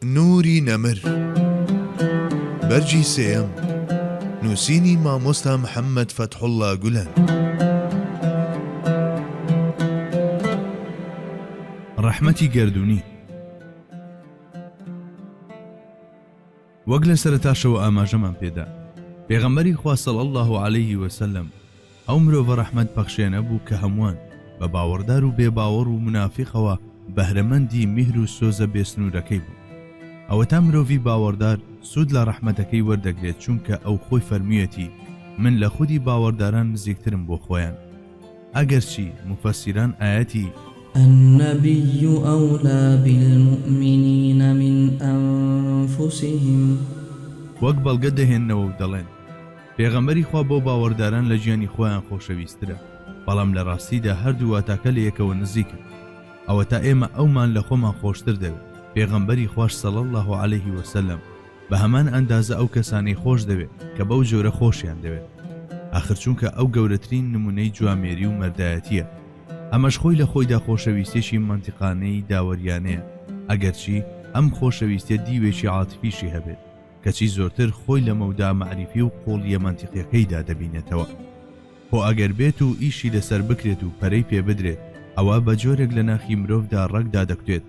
نوری نەمر بەرگی سێیەم نووسینی مامۆستا محەممەد فەتحوڵڵا گولەن. ڕەحمەتی گەردوونی. وەک لە سەرەتاشەوە ئاماژەمان پێدا، پێغەمبەری خوا صلی اللە علیه وسلم ئەو مرۆڤە ڕەحمەت پەخشێنە بوو کە هەمووان بە باوەڕدار و بێ باوەڕ و مونافیقەوە بەهرەمەندی میهر و سۆزە بێ سنوورەکەی بوون. ئەوەتا مرۆڤی باوەڕدار سوود لە ڕەحمەتەکەی وەردەگرێت چونکە ئەو خۆی فەرموویەتی من لە خودی باوەڕداران نزیکترم بۆ خۆیان. ئەگەرچی موفەسیران ئایەتی. النبی اولی بالمومنین من انفسهم. وەک بەڵگە دەهێننەوە و دەڵێن، پێغەمبەری خوا بۆ باوەڕداران لە گیانی خۆیان خۆشەویسترە، بەڵام لە ڕاستیدا هەردوو واتاکە لە یەکەوە نزیکن، ئەوەتا ئێمە ئەومان لە خۆمان خۆشتر دەوێت، پێغەمبەری خواش صلی اللە علیه وسلم بە هەمان ئەندازە ئەو کەسانەی خۆش دەوێت کە بەو جۆرە خۆشیان دەوێت. ئاخر چونکە ئەو گەورەترین نمونەی جوامێری و مەردایەتیە. ئەمەش خۆی لە خۆیدا خۆشەویستیەکی مەنتیقانەی داوەریانەیە، ئەگەرچی ئەم خۆشەویستیە دیوێکی عاتفیشی هەبێت، کەچی زۆرتر خۆی لە مەودا مەعریفی و قوڵیە مەنتیقیەکەیدا دەبینێتەوە. خۆ ئەگەر بێت و ئیشی لەسەر بکرێت و پەرەی پێ بدرێت ئەوا بە جۆرێک لە ناخی مرۆڤدا ڕەگ دادەکوتێت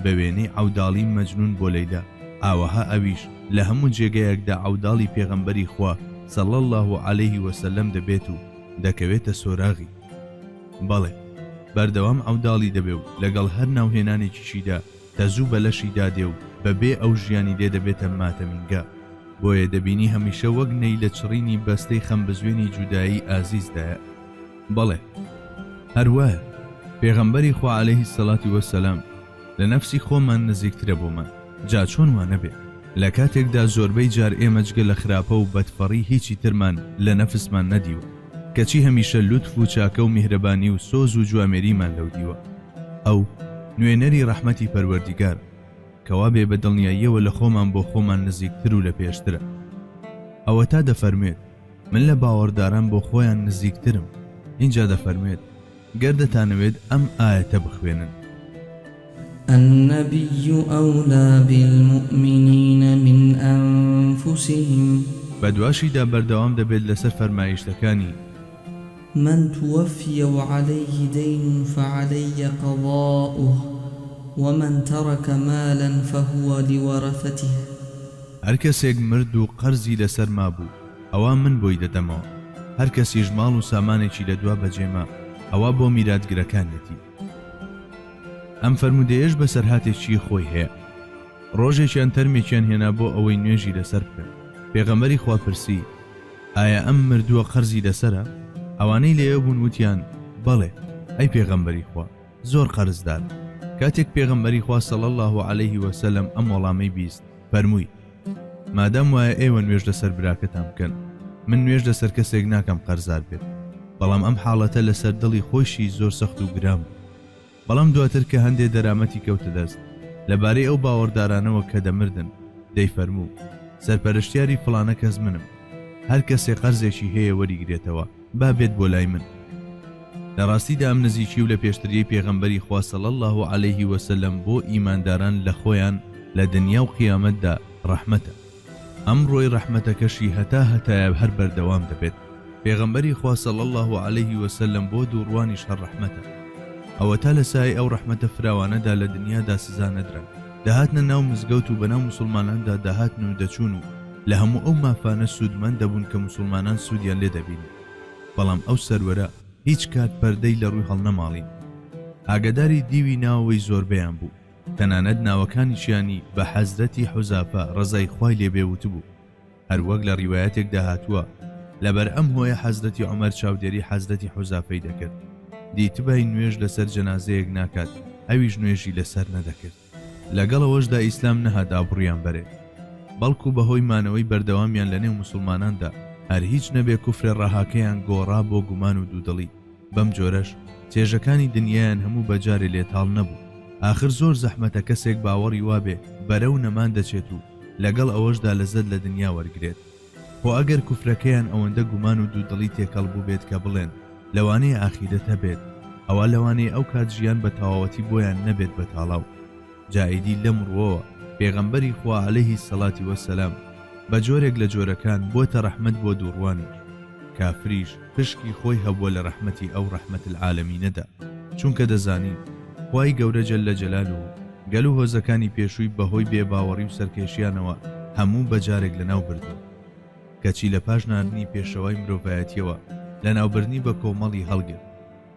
بە وێنەی عەوداڵی مەجنون بۆ لەیلا ئاوەها ئەویش لە هەموو جێگایەکدا عەوداڵی پێغەمبەری خوا صلی اللە علیه وسلم دەبێت و دەکەوێتە سۆراغی بەڵێ بەردەوام عەوداڵی دەبێ و لەگەڵ هەر ناوهێنانێکیشیدا تەزوو بە لەشیدا دێ و بە بێ ئەو ژیانی لێ دەبێتە ماتەمینگا. بۆیە دەبینی هەمیشە وەک نەی لە چڕینی بەستەی خەمبزوێنی جودایی ئازیزدایە. بەڵێ هەر وایە، پێغەمبەری خوا علیە الصلوە و السلام لە نەفسی خۆمان نزیکترە بۆمان، جا چۆن وا نەبێ؟ لە کاتێکدا زۆربەی جار ئێمە جگە لە خراپە و بەدفەڕی هیچی ترمان لە نەفسمان نەدیوە، کەچی هەمیشە لوتف و چاکە و میهرەبانی و سۆز و جوامێریمان لەو دیوە. ئەو نوێنەری ڕەحمەتی پەروەردیگارە. کەوابێ بە دڵنیاییەوە لە خۆمان بۆ خۆمان نزیکتر و لە پێشترە. ئەوەتا دەفەرموێت، من لە باوەڕداران بۆ خۆیان نزیکترم. ئینجا دەفەرموێت، گەر دەتانەوێت ئەم ئایەتە بخوێنن. النبی اولی بالمومنین من انفسهم. بەدواشیدا بەردەوام دەبێت لەسەر فەرمایشتەکانی. من توفی وعلیه دین فعلی قضاؤه ومن ترک مالا فهو لورثته. هەر کەسێک مرد و قەرزی لەسەر مابوو ئەوا من بۆی دەدەمەوە، هەر کەسیش ماڵ و سامانێکی لە دوا بەجێ ما ئەوا بۆ میراتگرەکانیەتی. ئەم فەرموودەیەش بەسەرهاتێکی خۆی هەیە. ڕۆژێکیان تەرمێکیان هێنا بۆ ئەوەی نوێژی لەسەر بکەن، پێغەمبەری خوا پرسی، ئایا ئەم مردووە قەرزی لەسەرە؟ ئەوانەی لەوێ بوون وتیان، بەڵێ، ئەی پێغەمبەری خوا، زۆر قەرزدارە. کاتێک پێغەمبەری خوا صلی اللە علیه وسلم ئەم وەڵامەی بیست، فەرمووی، مادام وایە ئێوە نوێژ لەسەر براکەتان بکەن، من نوێژ لەسەر کەسێک ناکەم قەرزار بێت. بەڵام ئەم حاڵەتە لەسەر دڵی خۆیشی زۆر سەخت و گران بوو. بەڵام دواتر کە هەندێ دەرامەتی کەوتە دەست، لە بارەی ئەو باوەڕدارانەوە کە دەمردن، دەیفەرموو، سەرپەرشتیاری فڵانە کەس منم، هەر کەسێ قەرزێکی هەیە وەریگرێتەوە، با بێت بۆ لای من. لە ڕاستیدا ئەم نزیکی و لە پێشتریەی پێغەمبەری خوا صلی اللە علیه وسلم بۆ ئیمانداران لە خۆیان لە دنیا و قیامەتدا ڕەحمەتە. ئەمڕۆی ڕەحمەتەکەشی هەتا هەتایە هەر بەردەوام دەبێت. پێغەمبەری خوا صلی اللە علیه وسلم بۆ دووڕوانیش هەر ڕەحمەتە. ئەوەتا لە سایەی ئەو ڕەحمەتە فراوانەدا لە دنیادا سزا نەدران. دەهاتنە ناو مزگەوت و بەناو موسڵماناندا دەهاتن و دەچوون و لە هەموو ئەو مافانە سوودمەند دەبوون کە موسڵمانان سوودیان لێ دەبینی. بەڵام ئەو سەروەرە هیچ کات پەردەی لە ڕووی هەڵنەماڵین. ئاگاداری دیوی ناوەوەی زۆربەیان بوو. تەنانەت ناوەکانیشیانی بە حەزرەتی حوزافە ڕەزای خوای لێ بێ وتبوو. هەر وەک لە ڕیوایەتێکدا هاتووە، لەبەر ئەم هۆیە حەزرەتی عومەر چاودێری حەزرەتی حوزافەی دەکرد، دیتبای نوێژ لەسەر جەنازەیەک ناکات، ئەویش نوێژی لەسەر نەدەکرد. لەگەڵ ئەوەشدا ئیسلام نەهات ئابڕوویان بەرێت، بەڵکو بەهۆی مانەوەی بەردەوامیان لەنێو موسڵماناندا، هەر هیچ نەبێ کوفرە ڕەهاکەیان گۆڕا بۆ گومان و دوودڵی. بەم جۆرەش چێژەکانی دنیایان هەموو بە جارێ لێ تاڵ نەبوو. ئاخر زۆر زەحمەتە کەسێک باوەڕی وابێ بەرەو نەمان دەچێت و لەگەڵ ئەوەشدا لەزەت لە دنیا وەرگرێت. خۆ ئەگەر کوفرەکەیان ئەوەندە گومان و دوودڵی تێکەڵ بووبێت کە بڵێن لەوانەیە ئاخیرەت هەبێت، ئەوا لەوانەیە ئەو کات ژیان بە تەواوەتی بۆیان نەبێت بە تاڵاو. جا ئیدی لەم ڕووەوە. پێغەمبەری خوا علیه الصلوة والسلام بە جۆرێک لە جۆرەکان بۆتە ڕەحمەت بۆ دووڕوانیش، کافریش پشکی خۆی هەبووە لە ڕەحمەتی ئەو ڕەحمەت العالمینەدا، چونکە دەزانین خوای گەورە جل جلالە گەل و هۆزەکانی پێشووی بەهۆی بێ باوەڕی و سەرکێشیانەوە هەموو بە جارێک لەناو بردوون، کەچی لە پاش ناردنی پێشەوای مرۆڤایەتیەوە لەناوبردنی بە کۆمەڵی هەڵگرت.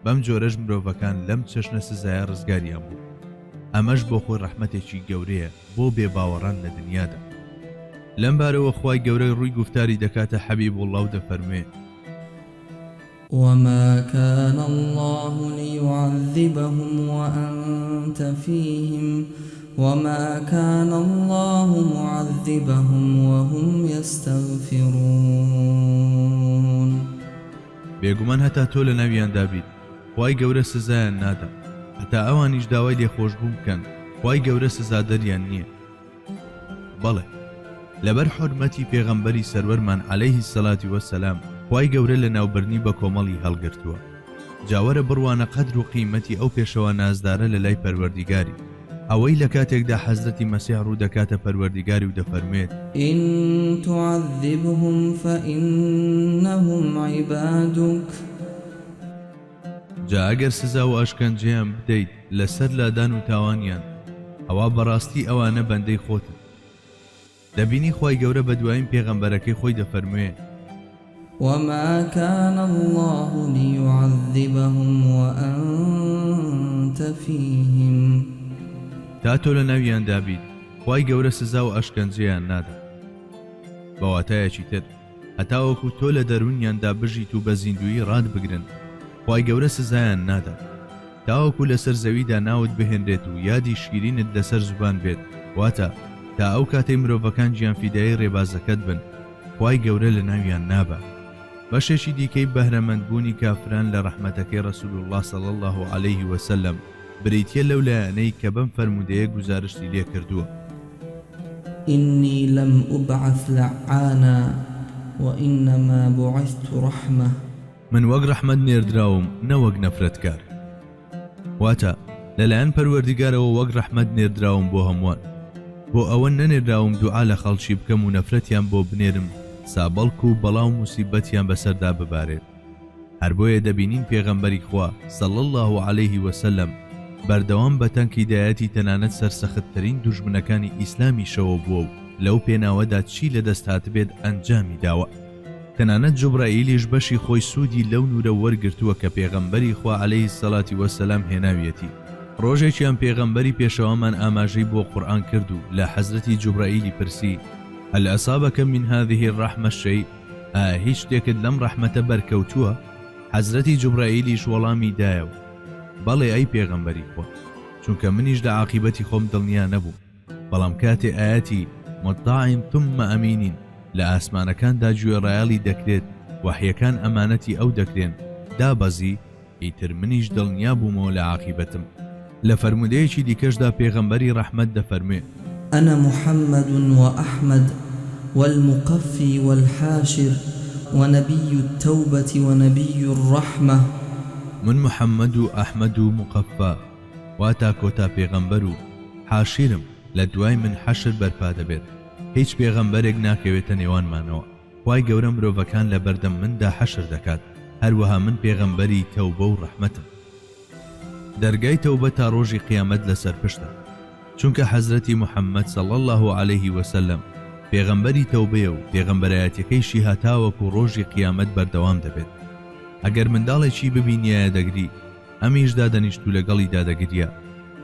بەم جۆرەش مرۆڤەکان لەم چەشنە سزایە ڕزگاریان بوو. ئەمەش بۆ خۆی ڕەحمەتێکی گەورەیە بۆ بێ باوەڕان لە دنیادا. لەم بارەوە خوای گەورە ڕووی گوفتاری دەکاتە حەبیب اللە و دەفەرموێ. وما كان اللە لیعذبهم وانت فیهم وما كان اللە معذبهم وهم یستغفرون. بێگومان هەتا تۆ لەناویاندا بیت خوای گەورە سزایان نادا، هەتا ئەوانیش داوای لێخۆشبوون بکەن خوای گەورە سزادەریان نییە. بەڵێ لەبەر حورمەتی پێغەمبەری سەروەرمان علیه الصلوة والسلام خوای گەورە لەناوبردنی بەکۆمەڵی هەڵگرتووە. جا وەرە بڕوانە قەدر و قیمەتی ئەو پێشەوا نازدارە لەلای پەروەردیگاری. ئەوەی لە کاتێکدا حەزرەتی مەسیح ڕوو دەکاتە پەروەردیگاری و دەفەرموێت. إن تعذبهم فإنهم عبادک. جا ئەگەر سزا و ئەشکەنجەیان بدەیت لەسەر لادان و تاوانیان، ئەوا بەڕاستی ئەوانە بەندەی خۆتن. دەبینی خوای گەورە بە دوایین پێغەمبەرەکەی خۆی دەفەرموێ. وما كان اللە لیعذبهم وانت فیهم. تا تۆ لەناویاندا بیت خوای گەورە سزا و ئەشکەنجەیان نادات. بە واتایەکی تر هەتاوەکو تۆ لە دەروونیاندا بژیت و بە زیندوویی ڕاتبگرن خوای گەورە سزایان نادات. تاوەکو لەسەر زەویدا ناوت بهێنرێت و یادی شیرینت لەسەر زوبان بێت، واتە، تا ئەو کاتەی مرۆڤەکان گیانفیدایی ڕێبازەکەت بن، خوای گەورە لەناویان نابات. بەشێکی دیکەی بەهرەمەند بوونی کافران لە ڕەحمەتەکەی رسول اللە صلی اللە علیه وسلم بریتیە لەو لایەنەی کە بەم فەرموودەیە گوزارشتی لێ کردووە. إنی لم أبعث لعانا وإنما بعثت رحمە. من وەک ڕەحمەت نێردراوم نەوەک نەفرەتکار. واتە، لەلایەن پەروەردیگارەوە وەک ڕەحمەت نێردراوم بۆ هەمووان. بۆ ئەوە نەنێرراوم دوعا لە خەڵکی بکەم و نەفرەتیان بۆ بنێرم سا بەڵکو بەڵا و موسیبەتیان بەسەردا ببارێت. هەر بۆیە دەبینین پێغەمبەری خوا، صلی اللە علیه وسلم، بەردەوام بە تەنک هیدایەتی تەنانەت سەرسەختترین دوژمنەکانی ئیسلامیشەوە بووە و لەو پێناوەدا چی لەدەست هاتبێت ئەنجامی داوە. تەنانەت جوبرائیلیش بەشی خۆی سوودی لەو نوورە وەرگرتووە کە پێغەمبەری خوا علیە الصلوە و السلام هێناویەتی. ڕۆژێکیان پێغەمبەری پێشەوامان ئاماژەی بۆ قورئان کرد و لە حەزرەتی جوبرائیلی پرسی، هل اصابک من هذه الرحمە شیء، ئایا هیچ شتێکت لەم ڕەحمەتە بەرکەوتووە؟ حەزرەتی جوبرائیلیش وەڵامی دایەوە، بەڵێ ئەی پێغەمبەری خوا، چونکە منیش لە عاقیبەتی خۆم دڵنیا نەبووم. بەڵام کاتێ ئایەتی، مطاع ثم امین، لە ئاسمانەکاندا گوێڕایەڵی دەکرێت، وەحیەکان ئەمانەتی ئەو دەکرێن، دابەزی، ئیتر منیش دڵنیا بوومەوە لە عاقیبەتم. لە فەرموودەیەکی دیکەشدا پێغەمبەری ڕەحمەت دەفەرموێ. انا محمد واحمد والمقفی والحاشر ونبی التوبە ونبی الرحمە. من محمد و ئەحمەد و مقفا واتا کۆتا پێغەمبەر و، حاشرم، لە دوای من حەشر بەرپا دەبێت، هیچ پێغەمبەرێک ناکەوێتە نێوانمانەوە، خوای گەورە مرۆڤەکان لەبەردەم مندا حەشر دەکات، هەروەها من پێغەمبەری تەوبە و ڕەحمەتم. دەرگای تەوبە تا ڕۆژی قیامەت لەسەر پشتە، چونکە حەزرەتی محمد صلی اللە علیه وسلم پێغەمبەری تەوبەیە و پێغەمبەرایەتیەکەیشی هەتاوەکو ڕۆژی قیامەت بەردەوام دەبێت. ئەگەر منداڵێکی ببینیایە دەگری، ئەمیش دادەنیشت و لەگەڵیدا دەگریا.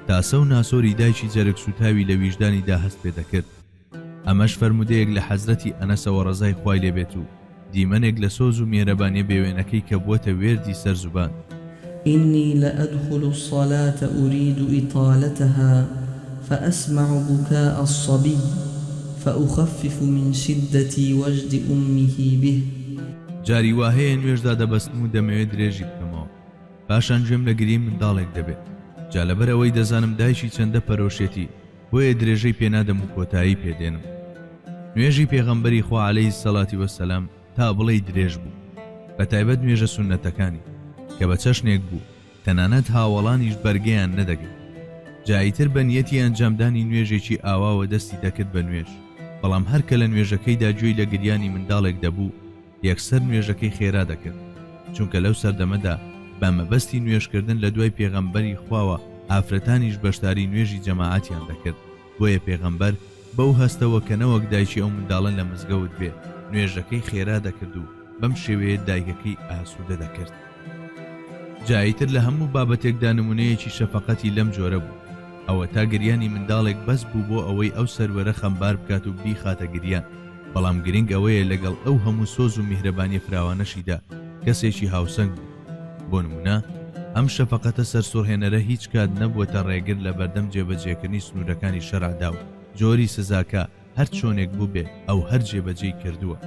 تاسە و ناسۆری دایکی جەرگ سووتاوی لە ویژدانیدا هەست پێ دەکرد. ئەمەش فەرموودەیەک لە حەزرەتی ئەنەسەوە ڕەزای خوای لێ بێت و دیمەنێک لە سۆز و میهرەبانیە بێوێنەکەی کە بووەتە وێردی سەر زوبان. إنی لأدخل الصلاة أرید إطالتها فأسمع بکاء الصبی فأخفف من شدة وجد أمه به. جاری وا هەیە نوێژ دادەبەستم و دەمەوێ درێژی بکەمەوە. پاشان گوێم لە گریەی منداڵێک دەبێت، جا لەبەر ئەوەی دەزانم دایکی چەندە پەرۆشێتی بۆیە درێژەی پێ نادەم و کۆتایی پێ دێنم. نوێژی پێغەمبەری خوا علیە الصلوە و السلام تا بڵێی درێژ بوو، بە تایبەت نوێژە سوننەتەکانی، کە بە چەشنێک بوو تەنانەت هاوەڵانیش بەرگەیان نەدەگرت. جا ئیتر بە نیەتی ئەنجامدانی نوێژێکی ئاواوە دەستی دەکرد بە نوێژ، بەڵام هەر کە لە نوێژەکەیدا گوێی لە گریانی منداڵێک دەبوو، یەکسەر نوێژەکەی خێرا دەکرد، چونکە لەو سەردەمەدا بە مەبەستی نوێژکردن لە دوای پێغەمبەری خواوە ئافرەتانیش بەشداری نوێژی جەماعەتیان دەکرد، بۆیە پێغەمبەر بەو هەستەوە کە نەوەک دایکی ئەو منداڵە لە مزگەوت بێ، نوێژەکەی خێرا دەکرد و بەم شێوەیە دایکەکەی ئاسوودە دەکرد. جا ئیتر لە هەموو بابەتێکدا نموونەیەکی شەفەقەتی لەم جۆرە بوو. ئەوەتا گریانی منداڵێک بەس بوو بۆ ئەوەی ئەو سەروەرە خەمبار بکات و بیخاتە گریان، بەڵام گرنگ ئەوەیە لەگەڵ ئەو هەموو سۆز و میهرەبانیە فراوانەشیدا کەسێکی هاوسەنگ بوو. بۆ نموونە ئەم شەفەقەتە سەرسوڕهێنەرە هیچ کات نەبووەتە ڕێگر لەبەردەم جێبەجێکردنی سنوورەکانی شەرعدا و جۆری سزاکە هەر چۆنێک بووبێ ئەو هەر جێبەجێی کردووە.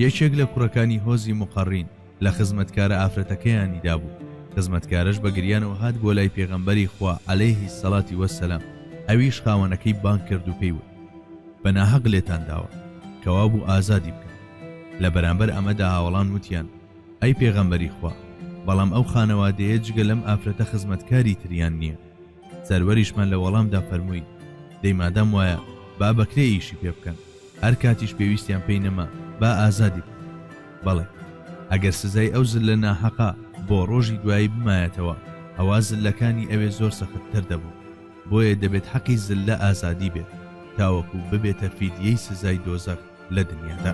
یەکێک لە کوڕەکانی هۆزی موقەڕین لە خزمەتکارە ئافرەتەکەیانی دابوو، خزمەتکارەش بە گریانەوە هات بۆ لای پێغەمبەری خوا علیه الصلوة والسلام، ئەویش خاوەنەکەی بانگ کرد و پێی وت، بە ناهەق لێتان داوە، کەوابوو ئازادی بکەن. لە بەرامبەر ئەمەدا هاوەڵان وتیان، ئەی پێغەمبەری خوا، بەڵام ئەو خانەوادەیە جگە لەم ئافرەتە خزمەتکاری تریان نییە. سەروەریشمان لە وەڵامدا فەرمووی، دەی مادام وایە با بە کرێ ئیشی پێ بکەن، هەر کاتیش پێویستیان پێی نەما با ئازادی بکەن. بەڵێ، ئەگەر سزای ئەو زللە ناحەقە بۆ ڕۆژی دوایی بمایەتەوە، ئەوا زللەکانی ئەوێ زۆر سەخت تر دەبوو. بۆیە دەبێت حەقی زللە ئازادی بێت، تاوەکو ببێتە فیدیەی سزای دۆزەخ لە دنیادا.